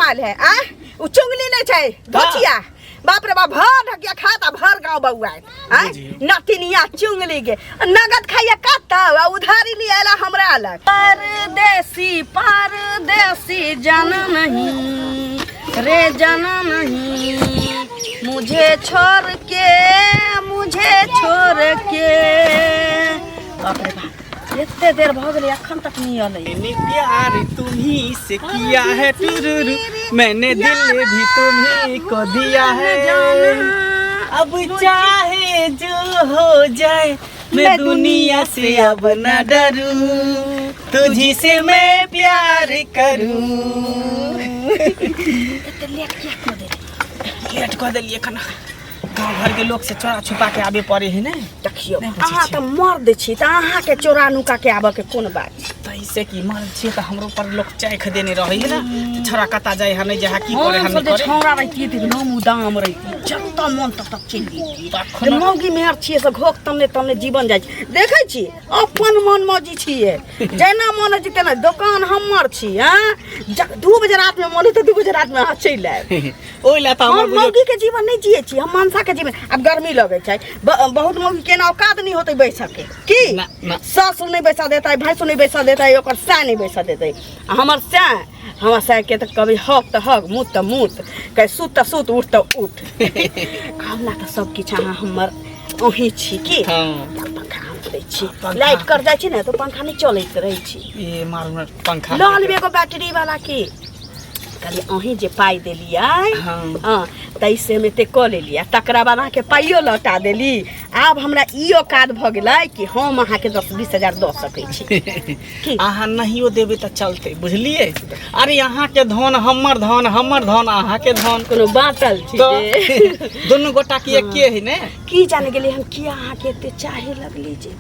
कमाल है आ उ चुंगली नहीं छै धोचिया बाप रे बाप भर ढकिया खाता भर गांव बउआ आय बुझियौ। नतिनिया चुंगली के नगद खाइया कत आ उधारी लिए आला हमरा अलग परदेसी परदेसी जाना नहीं रे जाना नहीं मुझे छोड़ के मुझे छोड़ के बाप रे बाप एते देर भऽ गेलै अखन तक नहि अलै मैंने प्यार तुम्ही से किया है टुरुरु मैंने दिल भी तुम्ही को दिया है अब चाहे जो हो जाए मैं दुनिया से अब न डरूं तुझी से मैं प्यार करूं एते लेट किया कऽ देली लेट कऽ देलियै खाना गाँव घर के लोग से चोरा छुपा के आबे पड़े है ने देखियौ नहि बुझै अहाँ छियै। तऽ मर्द छी तऽ अहाँके चोरा नुका के आबऽ के कोन बात छै तैसे की मर छियै तऽ हमरो पर लोग चैख देने रहै है ना तऽ छोरा कता जाइ है नहि जाइ है की करे है हम नहि सब जे करे छौड़ा रहितियै तऽ एकदम उदाम रहितियै जतऽ मन ततऽ चलि जैतियै तखनो- मौगी मेहर छियै से घोक तमने तमने जीवन जाइ छै देखै छी अपन मन मौजी छियै जेना मन होइ छै तेना दोकान हमर छी हँ 2 बजे रातिमे मन होइ तऽ 2 बजे रातिमे अहाँ चलि आयब ओहि लए तऽ हमर हम बुझियौ मौगी के जीवन नहि जियै छी हम मनसा के जीवन आब गर्मी लगै छै बहुत मौगी केना औकात नहि होतै बैसके की ना, ना। सासु नहि बैसा देतै भैंसु नहि बैसा देतै ओकर साय नहि बैसा देतै आ हमर साय हमर सायके तऽ कभी हक तऽ हक मुत तऽ मुत कहे सुत तऽ सुत उठ तऽ उठ हमरा तऽ सब किछु अहाँ हमर अहीं छी की हँ पंखा हम दै छी पंखा। लाइट कट जाइ छै ने तऽ पंखा नहि चलैत रहै छै ई मारू ने पंखा लऽ लेबै एगो बैटरी वाला की कहलियै अहीं जे पाइ देलियै हाँ। हँ ताहिसँ हम एते कऽ लेलियै आ तकरा बाद अहाँके पाइयो लौटा देली आब हमरा ई औकात भऽ गेलै कि हम अहाँके 10-20 हजार दऽ सकै छी की? अहाँ नहियो देबै तऽ चलतै बुझलियै अरे अहाँके धन हमर धन हमर धन अहाँके धन कोनो बाँटल छी तऽ जे दुनू गोटा के एके है ने की जाने गेलियै हम किया अहाँके एते चाहे लगली जे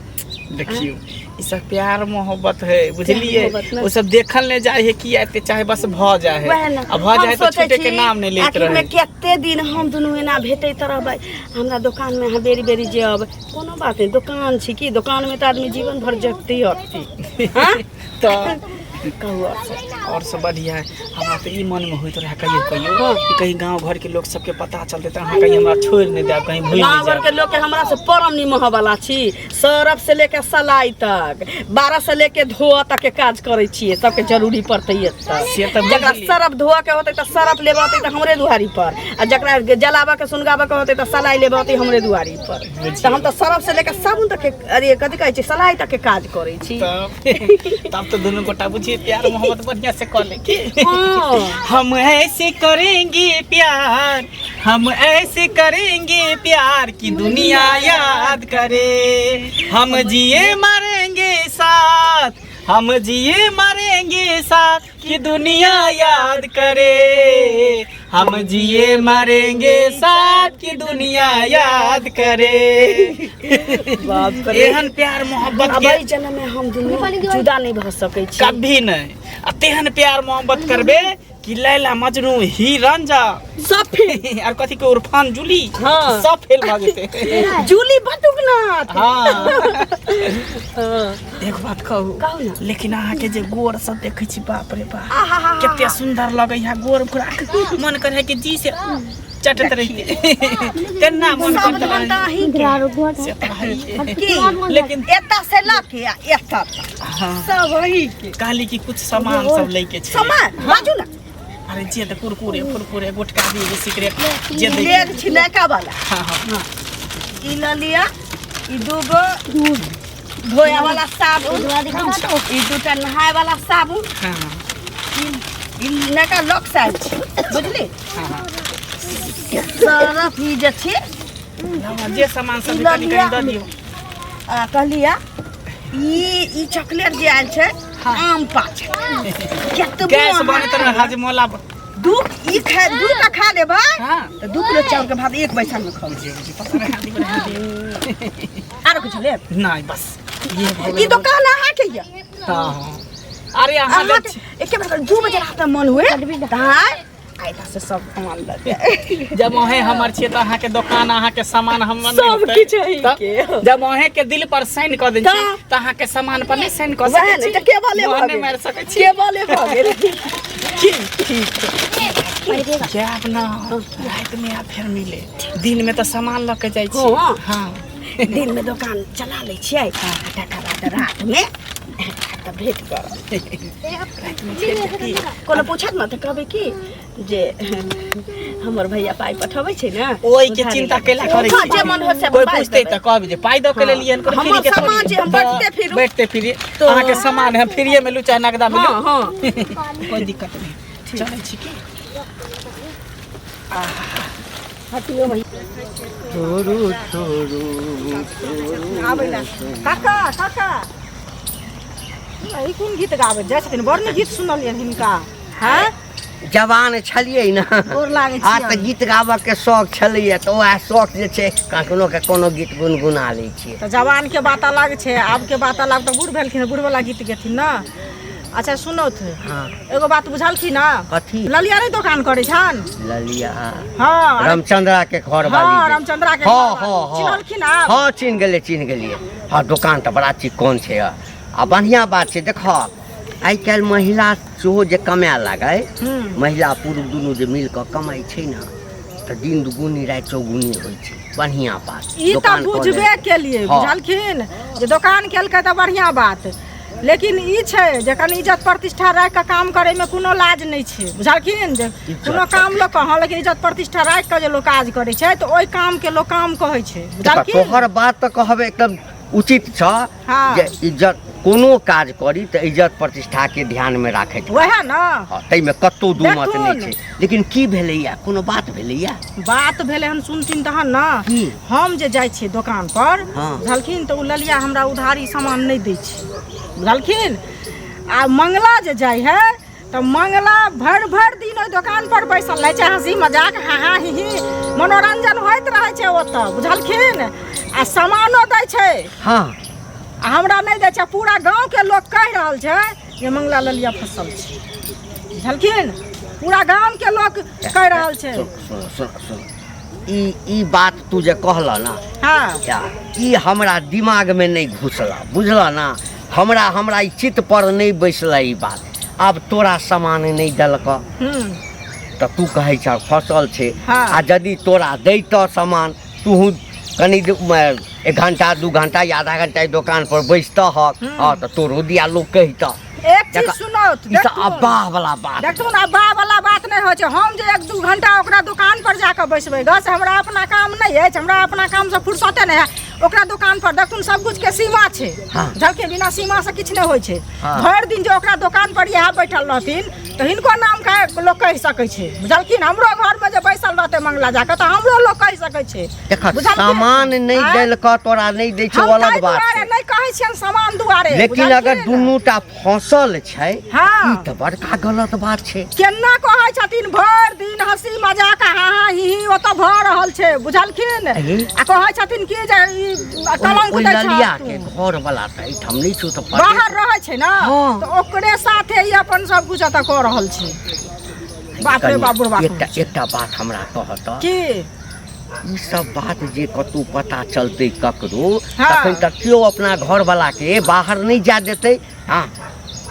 देखियौ ई सब प्यार मोहब्बत है बुझलियै मोहब्बत ने। ओ सब देखल नहि जाइ है किया एते चाहे बस भऽ जाइ है वएह ने आ भऽ जाइ है हम तऽ सोचै छूटे के छी, नाम नहि लैत आखिरमे रहै कते दिन हम दुनू एना भेटैत रहबै हमरा दोकानमे अहाँ बेरी बेरी जायब कोनो बात नहि दोकान छी की दोकानमे तऽ आदमी जीवन भर जगते अटती हाँ तऽ कहू आओर सब आओर सब बढ़िया है हमरा तऽ ई मनमे होइत रहए कहियो कहियो कि कहीं गाँव घरके लोक सबके पता चलतै तऽ अहाँ कहीं हमरा छोड़ि नहि देब कहीं भूलि गाँव नहि घरके जायब लोकके हमरा से परम निमह वाला छी सरफ से लेके सलाई तक 12 से लेके धोअ तक के काज करै छियै सबके जरूरी पड़तै एतऽ से तऽ जकरा बुझलियै। सरफ धोअ के होतै तऽ सरफ लेबऽ होतै तऽ हमरे दुआरी पर आ जकरा जलाबऽ के सुनगाबऽ के होतै तऽ सलाई लेबऽ होतै हमरे दुआरी पर तऽ हम तऽ सरफ से लेके साबुन तक के अरे कथी कहै छै सलाई तक के काज करै छी तब तब तो दोनों गोटा बुझिए प्यार मोहब्बत बढ़िया से कर ले की हाँ। हम ऐसे करेंगे प्यार हम ऐसे करेंगे प्यार की दुनिया याद करे हम जिए मरेंगे साथ हम जिए मरेंगे साथ कि दुनिया याद करे हम जिए मरेंगे साथ कि दुनिया याद करे बाप रे एहन प्यार मोहब्बत अब के एहि जन्म में हम दुनू जुदा नहीं भऽ सकै छी कभी नहीं आ तेहन प्यार मोहब्बत करबे कि लैला मजनू ही रंजा सब फेल और कथी के उर्फान जूली सब फेल भऽ जेतै जूली बटुकनाथ हाँ हाँ। एक बात कहू कहू ना। लेकिन अहाँके जे गोर सब देखै छी बाप रे बाप आहाहा। कते सुंदर लगै है गोर पूरा मन करे है कि जी से चटत रहिए तेना मन सब करत धन तऽ रहे अहीं के से तऽ है। की लेकिन एतऽ से लऽ के आ एतऽ तक हाँ सब अहीं के कहली कि कुछ सामान सब लैके छै सामान बाजू ना अरे जे तऽ कुरकुरे फुरकुरे गुटखा बीड़ी सिगरेट जे दै लेग छी नयका वाला हाँ हाँ ई लऽ लिअ ई दूगो धोए वाला साबुन ई दूटा नहाय वाला साबुन हाँ ई ई नयका लक्स आयल छै बुझली हाँ हाँ सरफ ई जे छै हाँ, जे सामान सब ई लऽ कनि कनि लिअ। दऽ दियौ आ कहलियै ई ई चॉकलेट जे आयल छै आम पाछ केतबो गैस अहाँ बनैत रहे हाजमोला दू ई खा दू टा खा लेबै हाँ तऽ 2 किलो चाउर के भात एक बैसार में खाउ पता नहीं हाथी पर हाथी। आरो किछु लेब नहीं बस ये भऽ ई गेल। दोकान अहाँके यऽ हाँ हाँ अरे अहाँ अहाँके जब एके बेर 2 बजे रात में मन हुए तऽ अहाँ आइ से सब सामान लऽ जाए जब अहें हमर छियै तऽ अहाँके दोकान अहाँके सामान हमर नहि सब होतै। किछु अहींके। तऽ जब अहें के दिल पर साइन कऽ दै छी तऽ? तऽ अहाँके सामान पर नहि साइन कऽ वएह सकै ने छी तऽ केवले मुँह भऽ नहि गेल मारि सकै छी केवले भऽ गेल की ठीक छै। देगा। जायब ना राति में आ फेर मिले, दिन में तऽ सामान लऽ के जाइ छी। हाँ। हाँ। दिन में दोकान चला लै छियै आ तकर बाद रात में तऽ भेंट करब। कोनो पूछत ने तऽ कहबै कि जे हमर भैया पाइ पठबै छै ने। ओहि के चिंता केला करै हाँ, छी? जे मन होत से कोई बाजि पूछते देबै। तऽ कहबी जे पाइ दऽ के लेलियै हन, कोनो हमर फ्री के सामान थोड़ी। छै, हम बैठते फिरू। बैठते फिरी। तो- अहाँके सामान है, फ्रीये में लू चाहे नगदा में लू। हाँ हाँ कोई दिक्कत नहीं, चलै छी की? हटियो भैया। छोड़ू छोड़ू। आबै लए काका, काका, ई कोन गीत गाबै जाइ छथिन? बड़ नीक गीत सुनलियनि हिनका। हैं? जवान छलियै ने। गोर लागै आ छियनि। तऽ गीत गाबऽ के शौक छलैया, तऽ वएह शौक जे छै कखनो के कोनो गीत गुनगुना लै छियै। तऽ जवानके बात अलग छै, आबके बात अलग। तऽ बूढ़ भेलखिन, बूढ़वला गीत गेथिन ने। अच्छा सुनौथ। हाँ। एगो बात बुझलखिन ने? कथी? ललिया नहि दोकान करै छनि? ललिया? हाँ। रामचंद्रा के घर वाली हाँ, जे- रामचंद्रा के हाँ। घरवाली। हाँ हाँ चिन्हलखिन आब? हाँ, चिन्ह गेलियै, चिन्ह गेलियै। हाँ, दोकान तऽ बड़ा चिक्कन छै। आ बढ़िआँ बात छै, देखऽ आइ काल्हि महिला सेहो जे कमाए लागै, महिला पुरुष दुनू जे मिल कऽ कमाइ छै ने, तऽ दिन दुगुनी राति चौगुनी होइ छै। बढ़िआँ बात। ई तऽ दोकान कऽ बुझबे लेने। केलियै। हाँ। बुझलखिन जे दोकान केलकै तऽ बढ़िआँ बात, लेकिन ई छै जे कनि इज्जत प्रतिष्ठा राखि कऽ काम करैमे कोनो लाज नहि छै। बुझलखिन जे इज्जत कोनो काम लोक, हँ, लेकिन इज्जत प्रतिष्ठा राखि कऽ जे लोक काज करै छै तऽ ओहि कामके लोक काम कहै छै। देखऽ, बुझलखिन? तोहर बात तऽ कहब एकदम उचित छ। हाँ। जे इज्जत कोनो काज करी तऽ इज्जत प्रतिष्ठाके ध्यानमे राखैत। वएह ने। हँ, ताहिमे कतहु दू मत नहि देखथुन। छै। लेकिन की भेलैया? कोनो बात भेलैया? बात भेलै हन, सुनथिन तहन ने। की? हम जे जाइ छियै दोकान पर, हाँ। बुझलखिन, तऽ ओ ललिया हमरा उधारी सामान नहि दै छै। बुझलखिन? आ मंगला जे जाइ है तऽ मंगला भरि भरि दिन ओहि दोकान पर बैसल रहै छै, हँसी मजाक, हा हा ही ही, मनोरंजन होइत रहै छै ओतऽ। बुझलखिन? आ सामानो दै छै। हाँ। आ हमरा नहि दै छै। पूरा गाँवके लोक कहि रहल छै जे मंगला ललिया फसल छै। बुझलखिन? पूरा गामके लोक कहि रहल छै। सुन सुन सुन सुन, ई ई बात तू जे कहलह ने, हाँ, या, ई हमरा दिमागमे नहि घुसला, बुझलह ना? हमरा हमरा ई चित्त पर नहि बैसला ई बात। आब तोरा सामान नहि देलकऽ तऽ तू कहै छह फसल छै। हाँ। आ यदि तोरा दैतऽ सामान, तूहू कनि एक घंटा, 2 घंटा या आधा घंटा ई दोकान पर बैसतह हक। हँ, तऽ तोरो दिया लोक कहितऽ। एक चीज देखऽ, सुनौत। ई तऽ अब्बाह वाला बात। देखथुन, अब्बा वाला बात नहि होइ छै। हम जे 1-2 घंटा ओकरा दोकान पर जाकऽ बैसबै गस, हमरा अपना काम नहि अछि? हमरा अपना कामसँ फुर्सते नहि है। ओकरा दोकान पर देखथुन, सब कुछ के सीमा छै। हाँ। बुझलखिन? बिना सीमा से किछु नहि होइ छै। हाँ। भरि दिन जे ओकरा दोकान पर इएह बैठल रहथिन तऽ हिनको नाम कह लोक कहि सकै छै। बुझलखिन? हमरो घरमे जे बैसल रहतै मंगला जाकऽ तऽ हमरो लोक कहि सकै छै। देख, बुझलखिन? सामान नहि आँय? देलकऽ, तोरा नहि दै छै, हम ओ अलग ताहि बात दुआरे छै। नहि कहै छियनि सामान दुआरे। लेकिन अगर बुझलखिन? दुनू टा फसल छै, हाँ। ई तऽ बड़का गलत बात छै। केना कहै छथिन? भरि दिन हँसी मजाक, हा हा ही ही ओतऽ भऽ रहल छै। बुझलखिन? अहे। आ कहै छथिन कि जे ई कलंक ओहि दै ललिया छह के तू। घर वाला तऽ एहिठाम नहि छौ, तऽ बाहर रहै छै ने। हाँ। तऽ ओकरे साथे ई अपन सब कुछ एतऽ कऽ रहल छै। बाप रे बाप, बुढ़बा। एकटा एकटा बात हमरा कहऽ तऽ। की? ई सब बात जे कतौ पता चलतै ककरो, हाँ। तखन तऽ केओ अपना घर वाला के बाहर नहि जाय देतै। हाँ,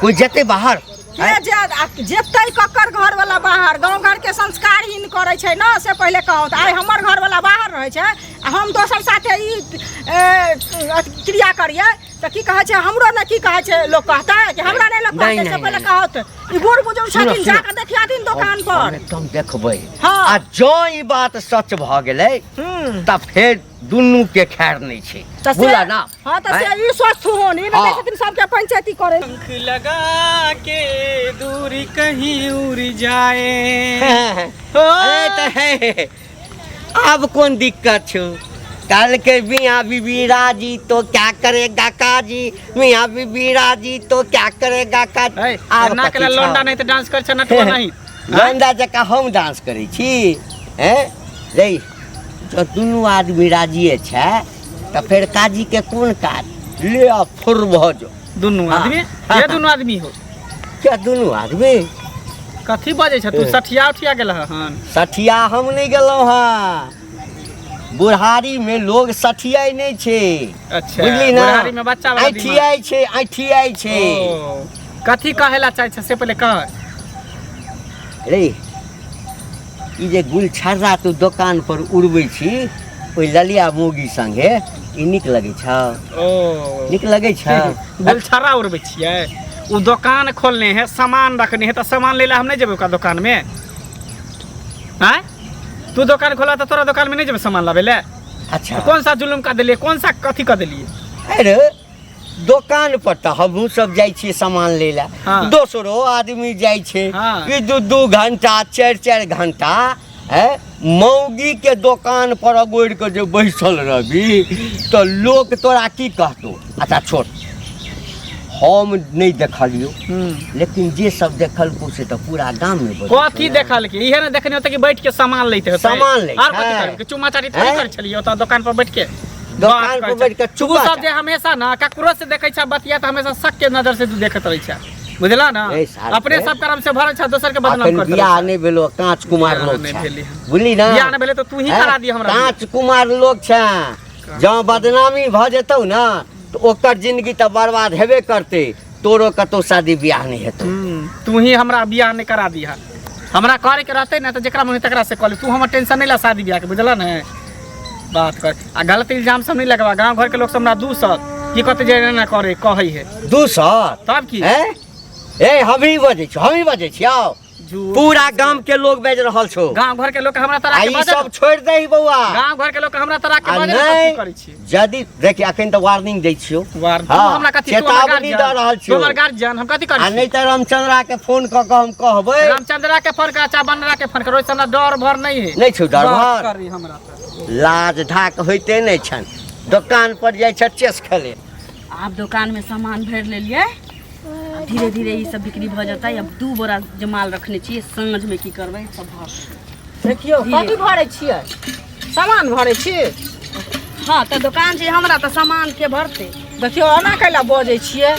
कोई जेतै बाहर? के जे आ जेतै? ककर घर वाला बाहर? गाँव घर के संस्कारहीन करै छै ने, से पहिले कहू तऽ। आइ हमर घर वाला बाहर रहै छै आ हम दोसर साथे ई क्रिया करियै तऽ की कहै छै? हमरो ने की कहै छै लोक कहतै कि हमरा नहि लोक नहि, कहतै से नहि, पहिले नहि। कहत। ई बूढ़ बुजुर्ग सुनू, छथिन, सुनू। जाकऽ देखियाथिन दोकान हम पर। एकदम देखबै। हाँ। आ जँ ई बात सच भऽ गेलै तऽ फेर दुनू के खैर नहि छै। तऽ से बुझला ना? हाँ, तऽ से आँय? ई सोचथुन, ई नहि हाँ। छथिन सबके पंचायती करै। पंख लगा के दूरी कहीं उड़ जाए। अरे तऽ हे, आब कोन दिक्कत छौ? कल के मियाँ बीबी राजी तो क्या करेगा काजी, मियाँ बीबी राजी तो क्या करेगा काजी। आब ना कथी केला छौ? लौंडा नहीं तऽ डांस कर छ नटुआ नहीं। लौंडा जकाँ हम डांस करै छी? हैं रे, जँ दुनू आदमी राजिए छै तऽ फेर काजीके कोन काज? ले आ, फुर भऽ जो। दुनू हाँ। आदमी? ये दुनू आदमी हो? क्या दुनू आदमी? कथी बजै छ तू? सठिया उठिया गेल हन? सठिया हम नहि गेलहुँ हँ। बुढ़ारीमे लोग सठियाइ नहि छै। अच्छा। बुझली ना? बुढ़ारी में बच्चा वाला दिमाग। ऐठियाइ छै, ऐठियाइ छै। ओ, कथी कहे ला चाहे छ से पहिले कह। रे, ई जे गुलछर्रा तू दोकान पर उड़बै छी ओहि ललिया मौगी संगे, ई नीक लगै छौ? ओ नीक लगै छौ? गुलछर्रा उड़बै छियै? ओ दोकान खोलने है, सामान रखने है, तऽ सामान लै लए हम नहि जेबै ओकरा दोकानमे? आँय, तू दोकान खोला तऽ तोरा दोकानमे नहि जेबै सामान लाबै लए? अच्छा, कौन सा जुलुम कऽ देलियै, कौन सा कथी कऽ देलियै? अरे दोकान पर तऽ हमहूँ सब जाइ छियै सामान लै लए। हाँ। दोसरो आदमी जाइ छै। हाँ। ई 2-2 घंटा 4-4 घंटा है मौगी के दोकान पर अगोरि कऽ जे बैसल रहबी तऽ लोक तोरा की कहतौ? अच्छा छोड़, हम नहि देखलियौ, लेकिन जे सब देखलकौ से तऽ पूरा गाम मे बजै कथी छै ने। देखलकै? इहे ने देखने होतै कि बैठ के सामान लैते होतै। सामान लै आर कथी छै। करबै? चुम्मा चाटी थोड़ी हैं? करै छलियै ओतऽ दोकान पर बैठ के? दोकान पर बैठ के तू चुम्मा सब चाटी। जे हमेशा ना ककरो से देखै छ बतिया तऽ हमेशा शक के नजर से तू देखैत रहै छ, बुझला ना? ए साल अपने के। सब कर्म से भरल छ, दोसर के बदनाम अखन करैत बियाह रहै छ। नहि भेलो, काँच कुमार बियाह लोग नहि छै, भेलै हन। बुझली ना? बियाह नहि भेलै तऽ तू ही हैं? करा दिह हमरा। काँच कुमार लोग छै, जँ बदनामी भऽ जेतौ ना तऽ ओकर जिंदगी तऽ बर्बाद हेबे करतै, तोरो कतौ शादी बियाह नहि हेतौ। तू ही हमरा बियाह नहि करा दिह। हमरा करे के रहतै ने तऽ जेकरा मन तकरा से कऽ ले। तू हमर टेंशन नहि ला शादी बियाह के, बुझल ने? बात कर आ गलत इल्जाम सब नहीं लगवा। गांव घर के लोग सब हमरा दूसत की कहते जे एना करे कहै है। दूसत? तब की? हैं? ए हमही बजै छी, हमही बजै छी, आओ झूठ। पूरा गाम के लोग बाजि रहल छौ। गांव घर के लोग हमरा तरह आ के ई बाजत। सब छोड़ि दही बौआ। गांव घर के लोग हमरा तरह के आ बाजत तब नहि की करै छी? यदि देखी अखन तऽ वार्निंग दै छियौ। वार तू हाँ, हमरा कथी? तू हमर चेतावनी गार्जियन, दऽ रहल तू छियौ। हमर गार्जियन, हम कथी आ करै नहि छी? तऽ रामचंद्रा के फोन कऽ कऽ हम कहबै। रामचंद्रा के फोन कर चाहे बनरा के फोन कर, ओहिसँ हमरा डर भर नहीं है। नहि छौ डर बात भर? करी हमरा से। लाज ढाक होइते नहि छनि, दोकान पर जाइ छै चेस खेले। आब दोकानमे सामान भरि लेलियै, आब धीरे धीरे ई सब बिक्री भऽ जेतै। आब 2 बोरा जे माल रखने छियै, साँझमे की करबै सब भर देखियौ। धीरे। कथी भरै छियै? सामान भरै छी? हँ तऽ दोकान छै हमरा तऽ सामान के भरतै? देखियौ, एना कैला बजै छियै?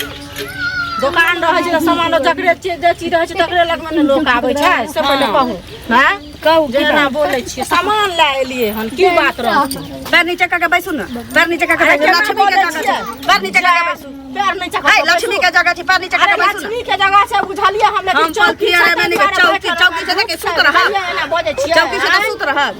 दोकान रहै छै तऽ सामान जकरे जे चीज रहै छै तकरे लगमे ने लोक आबै छै, से पहिले कहू। आँय कहू जे की एना बात? बोलै छियै, सामान लए एलियै हन, की बात रहै? पैर नीचे कऽ के बैसू ने, पैर नीचे कऽ के अरे बैसू। केना लक्ष्मी के बोलै जगह छै, छियै? पैर नीचे कऽ के बैसू। पैर नीचा कऽ है के लक्ष्मी बैसू। के जगह छै, पैर नीचे कऽ अरे के बैसू ने। लक्ष्मी के जगह छै बुझलियै हम, लेकिन हम चौकी पलथी छै अरे ताहि नहि दुआरे चौकी बैठल चौकी से रहबै। देखे सुत रहब। बुझलियै, एना बजै छियै? चौकी से तऽ आँय? सुत रहब।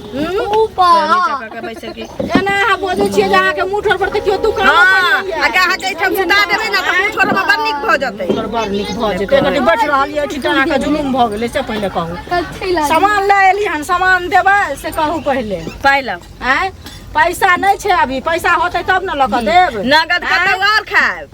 ऊपर पैर नीचा कऽ के बैसे की एना अहाँ बजै छियै जे अहाँके मुँह ठोर पर तऽ केओ दुकान हँ, आ अहाँके एहिठाम सुता देबै ने तऽ मुँह ठोरमे बड़ नीक भऽ जेतै। बड़ नीक भऽ जेतै। कनि बैठ रहलियै कि अहाँके जुलुम भऽ गेलै, से पहिले कहू। सामान लए एली हन, सामान देबै से कहू पहिले। पाइ लाउ। आँय, पैसा नहि छै अभी, पैसा होतै तब ने लऽ कऽ देब। नगद कतौ आओर खायब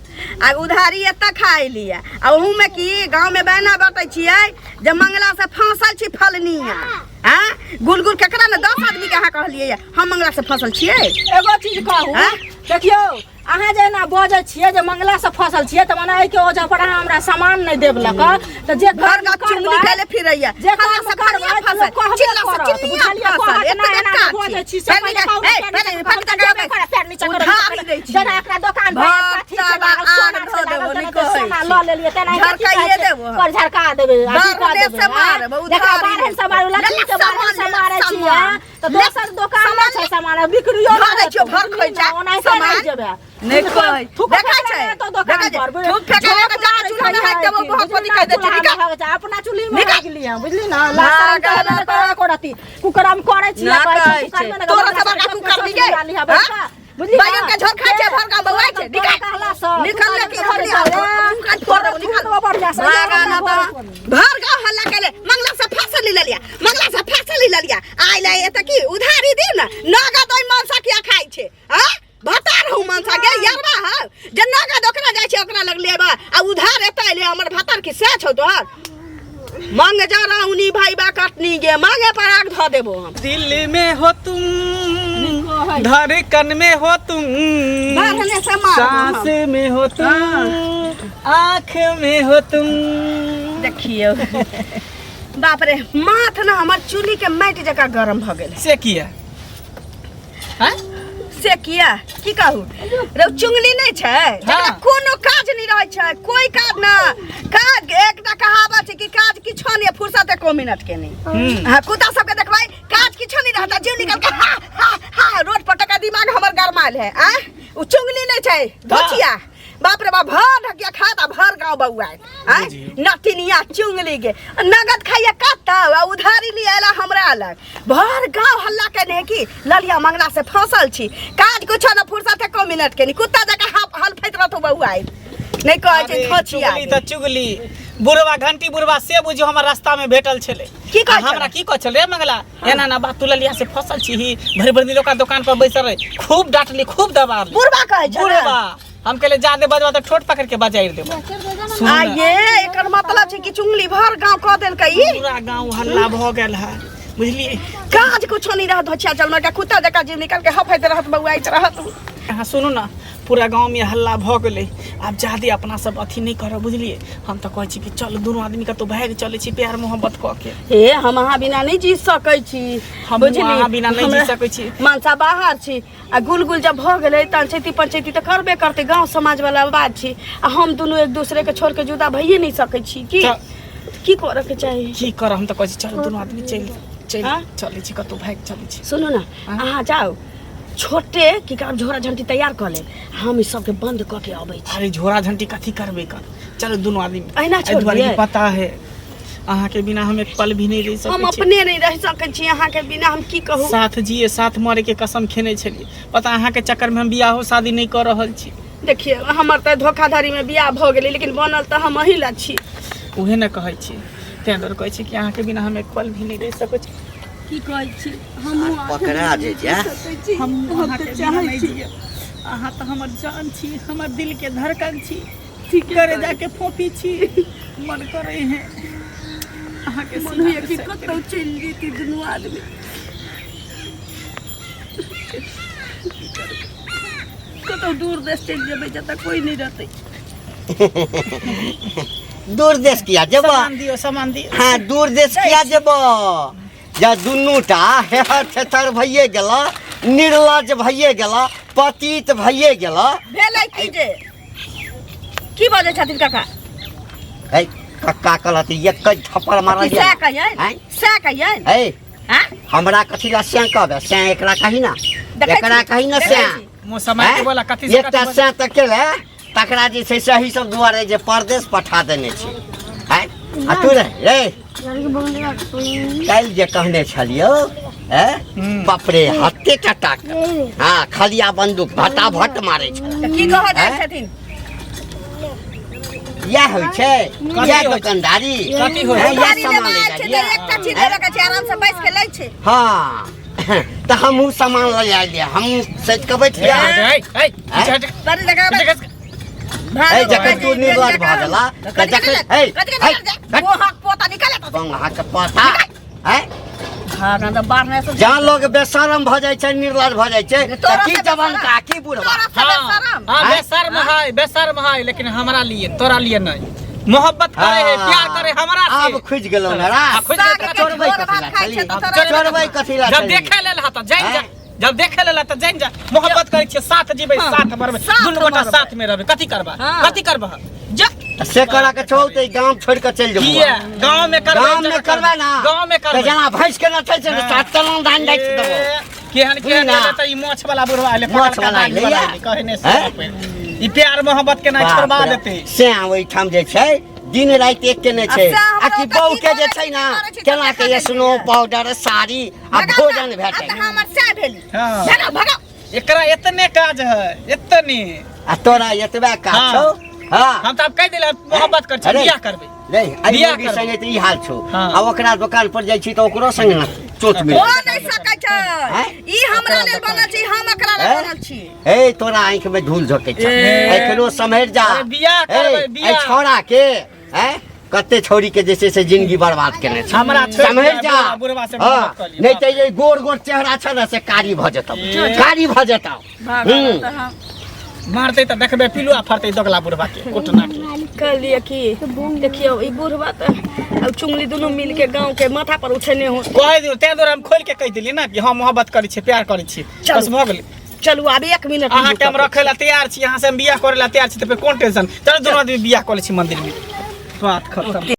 आ उधारी एतऽ खाय लिअ। आ ओहूमे की गाँवमे बहना बटै छियै जे मंगला से फँसल छी फलनिया। आँ गुल गुल केकरा ने 10 आदमी के अहाँ कहलियै हम मंगला से फँसल छियै? एगो चीज कहू। आँय? देखियौ, अहाँ जे एना बजै छियै जे मंगला से फसल छियै, तऽ मने एहिके वजह पर अहाँ हमरा सामान नहि देब लऽ कऽ, तऽ जे घर कर्म का चुगली करबै, कैले फिरैया जे फल्ला कर्म से करबै, फलिया तऽ फसल लोक कहबे चिल्ला से करत, चिल्लिया बुझलियै? फसल कहत एते नहि, एना बेकार नहि बजै छी छी, से पैर पहिले नीचा कहू, ए पैर पैर नीचा पैर नीचा करू, करू, पैर पैर नीचा करू, उधारी दै छी। जेना एकरा दोकान पर भक्त अथी छै लागल, आग सोना धऽ छै देबो, लागल, नहि तेना कहै सोना छी। लऽ लेलियै, तेना की झरकाइए कहै छै, देबो हम। पर झरका देबै, अथी कऽ बारहने देबै, से आँय? मारब, जकरा उधारी बारहन से मारू, ले लक्ष्मी के बारहन से सामान, ले मारै छियै, सामान। तऽ दोसर दोकान नहि छै सामान, बिक्रियो धऽ दै छियौ, भर खोइचा, ओनाहिते सामान। नहि जेबै। नहि कहै। थूक देखै फेकै छै, लए तो दोकान देखै छै। पर, थूक फेकै लए तऽ जाके चूल्हा मे हाकि देबौ, बहुत बुझली बड़ी ना, कहि दै छै, चूल्हा मे निकाल। हाकै छै, अपना चूल्ही मे निकाल। हाकि लिहँ, बुझली ना? लाज शरम भागल तऽ नहि अपन। एको रत्ती। कुकरम करै छी, ना कहै छी, कहै कुकरमे छै। ने तोरा गमला से बड़का सब कुकरमी सोचि गे, लिहँ, हाँ? बैठा। बुझली ना? बैगन के झोर खाइ छै, भर गाँव बौआइ छै। तोरा निकाल। कहलासँ, निकाल ले कि भर लिहँ, मुँह कान फोड़ देबौ, निकाल। थूक बढ़िआँ से, भागल अपन। भर गाँव हल्ला केले, मंगला से फसल ले लिया, मंगला से फसल ले लिया। आइ ले एतऽ की उधारी दियौ ने, नगद ओहि मनसा किया खाइ छै? हाँ? भतार हूँ मनसा गे, यरबा हौ जे नगद ओकरा जाइ छै ओकरा लग लेबा आ उधार एतऽ एलै। हमर भतार की सएह छौ तोहर? मांगे जा राउनी भाई बा कटनी गे, मांगे पर आग धऽ देबो हम। दिल में हो तुम, धड़कन में हो तुम, बारहने से मारबो हम। सांस में हो तुम, आँख में हो तुम। देखियौ, बाप रे, माथ ने हमर चूल्ही के माटि जकाँ गरम भऽ गेल। से किया? हैं? से किया की कहू रे, चुंगली नहि छै जकरा हाँ। कोनो काज नहि रहै छै, कोई काज ना काज। एकटा कहावत छै कि काज किछो नहि, फुर्सत एको मिनट के नहि। हाँ, कुत्ता सबके देखबै, काज किछो नहि रहता, जीव निकल के हा हा हा रोड पर। टका दिमाग हमर गरमायल है। आ उ चुंगली नहि छै, धोचिया बाप रे बाप भर ढकिया खात आ भर गांव बउआत आय नतिनिया चुंगली के नगद खाइया कत्ता आ उधारी लिए आला हमरा अलग भर गांव हल्ला केने कि ललिया मंगला से फंसल छी काज कुछो न फुर्सत एको मिनट के नहीं कुत्ता जकाँ हप हलफैत रहतो बउआइत नहीं कहै छै अरे, थोचिया चुगली तऽ चुगली बुढ़वा घंटी बुढ़वा से बुझियो हमर रास्ता में भेटल छलै की कहै आ हमरा छलै? की कहै छलै रे मंगला एना ना बात तू ललिया से फसल छी भरि भरि दिन ओकरा दुकान पर बैसल रहे खूब डांटली खूब दबारली बुढ़बा कहै छै बुढ़वा हम कहले जादे बजबा तऽ ठोट पकड़ के बजारि देबो सुन आ ना, ये एकर मतलब छै कि चुंगली भर गांव कऽ देलकै ई पूरा गांव हल्ला भऽ गेल है बुझलिए काज कुछो नहीं रहत होछिया जलमा के कुत्ता जकाँ जीव निकाल के हफैत रहत बौआइत रहत अहाँ सुनू ना पूरा गाँवमे हल्ला भऽ गेलै आब जादे अपना सब अथी नहि करब बुझलिए हम तऽ कहै छी कि चल दुनू आदमी कतहु भागि चलै छी प्यार मोहब्बत कऽ के हे हम अहाँ बिना नहि जी सकै छी हमहूँ बुझली अहाँ बिना नहि जी हमरा सकै छी। मनसा बाहर छी आ गुल गुल जब भऽ गेलै तंचैती पंचैती तऽ करबे करतै गाँव समाज वाला बात छी आ हम दुनू एक दूसरे के छोड़ के जुदा भइए नहि सकै छी की तऽ- की करऽ के चाही की करब हम तऽ कहै छी चल दुनू आदमी चलि चलि हाँ? चलै छी कतहु भागि चलै छी सुनू ने अहाँ जाउ छोटे की करब झोरा झंटी तैयार कऽ लेब हम ई सबके बंद कऽ के अबै छी अरे झोरा झंटी कथी करबै कर चलो दुनू आदमी अहिना एहि छोड़ दुआरे दियै? कि पता है अहाँके बिना हम एक पल भी नहीं रहि हम सकै छी अपने नहीं रहि सकै छी अहाँके बिना हम की कहू साथ जिए साथ मरे के कसम खेने छलियै पता अहाँके चक्कर में हम बियाहो शादी नहीं कऽ रहल छी देखिए हमर तऽ धोखाधड़ी में बियाह भऽ गेलै लेकिन बनल तऽ हम अहीं ला छी उहे ने कहै छी ताहि दुआरे कहै छी कि अहाँके बिना हम एक पल भी नहीं रहि सकै छी की कहै छी हमहूँ पकड़ा जे जाए हम अहाँके बिना नहि जियब अहाँ तऽ हमर जान छी हमर दिल के धड़कन छी ठीक करे जाके फोफी छी मन करे है अहाँके मन होइए सीना कि से कतहु चलि जैती दुनू आदमी कतहु दूर देश चलि जेबै जतऽ कोइ नहि रहतै दूर देश किया जेबह सामान दियौ सामान दियौ हाँ दूर देश किया जेबह जा दुनू टा हेहर थेथर भइए गेल निर्लज भइए गेल पतित भइए गेल भेलै की जे की बजै छथिन काका है कक्का कहलत एक थप्पड़ मारल की सएह कहियनि आँय? सएह कहियनि है आँय? हमरा कथी ला सैं कहबे सैं एकरा कही ना देखै छी, एकरा कही ना देखै सैं छी। मुँह समय के बोला कथी से एकटा कथी सैं तऽ केले तकरा जे छै से एही सब दुआरे जे परदेश पठा देने छै आँय? आ तू रे रे काल्हि जे कहने छलियौ हैं हम्म। बाप रे हत्ते टटा हाँ खलिया बंदूक भटा भट मारे छल तऽ की कहऽ जाइ आँय? छथिन इएह होइ छै कथी इएह होइ छै? दोकानदारी कथी होइ छै? हैं, इएह उधारी सामान लेबऽ ले आयल छै जाइए तऽ एकटा चीज लेबऽ के छै आराम से बैस के लै छै हाँ तऽ हमहूँ सामान लऽ आयल हमहूँ सैत कऽ बैठ ए, ए, ए, आँय? हट, बड़ी जगह हट, हट, ए, जखन तू निर्लज भऽ गेला, तऽ जखन- ए, ए, हट। पोता निकल बंगहा के पता हैं भागा तऽ बाहर से जहाँ लोग बेशरम भऽ जाइ छै निर्लज भऽ जाइ छै तऽ तोरा की से जवान बेशरम? का की बुढ़वा तोरा से हाँ, बेशरम हाँ, आँय? बेशर्म है बेशर्म है लेकिन हमरा लिए तोरा लिए नहीं मोहब्बत करे है प्यार करे हमरा से आब खुजि गेलौ ने हाँ, रास खुजि गेल साग के चोरबै झोर कथी भात ला खाइ छै चली तऽ तोरा चोरबै कथी ला जब चली देखे लेल हा तऽ जानि जा आँय? जब देखे लेल तऽ जानि जा मोहब्बत करै छियै साथ जीबै साथ मरबै साथ दुनू गोटा मरबै। साथ में रहबै कथी करबा हाँ। कथी करबा जा तऽ से करा के छौ तऽ ई गाम छोड़ि कऽ चलि जेबौ किया गाँव में करबै गाम में करबै ना गाँव में तऽ करबै जेना भैंस के नचै छै ने हाँ। सात चलन दान जाइ छै देबौ केहन केहन ना। एलै तऽ ई मोछ वाला बुढ़वा एलै मोछ पकड़का वाला दाढ़ी एलै वाला या? एलै, कहै नहि हैं? से ई प्यार मोहब्बत के ना बाप छोड़बा रे। देतै से ओहिठाम जे छै दिन राति एक केने आ छै से हमरा आ कि ओतऽ बहू की के जे करै छै छी, ना की करै छी, केना तऽ के स्नो पाउडर साड़ी आ भोजन भेटै आ तऽ हमर सएह भेली हाँ। भगाओ भगाओ एकरा एतने काज है एतने आ तोरा एतबे काज हाँ। छौ हाँ हम तऽ आब कहि देले मोहब्बत कर छी अरे। बियाह करबै रे एहि बियाह मौगी करबै। संगे तऽ ई हाल छौ हाँ। आ ओकरा दोकान पर जाइ छी तऽ ओकरो संगे ना चोट मिल हो नहि सकै छै हैं? ई हमरा लेल बनल छी हम एकरा लेल हैं? बनल छी हे तोरा आँखि में धूल झोकै छै ए। एखनो सम्हरि जा अरे बियाह करबै, हे, बियाह। एहि छौड़ा के हैं कते छौड़ी के जे छै से जिंदगी बर्बाद केने छै हमरा छोड़ि सम्हरि दिअ, जा बुढ़वा- बुढ़वा से हाँ, मोहब्बत कऽ लिअ, नहि तऽ ये गोर गोर चेहरा छै ने से कारी भऽ जेतौ कारी भऽ जेतौ हूँ मारतै तऽ देखबै पिलुआ फड़तै दोगला बुढ़वा के कोटना के कहलिए कि देखियौ ई बुढ़वा तऽ आ चुंगली दुनू मिल के गाँव के माथा पर उठेने हो कहि दियौ ताहि दुआरे हम खोलि के कहि देलियै ने कि हम मोहब्बत करै छियै प्यार करै छियै चलू। बस भऽ गेलै चलू आब एक मिनट अहाँके हम रखै लए तैयार छी अहाँ से हम बियाह करै लए तैयार छी तऽ फेर कोन टेंशन चलू दुनू आदमी बियाह कऽ लै छी मंदिर मे बात खत्म।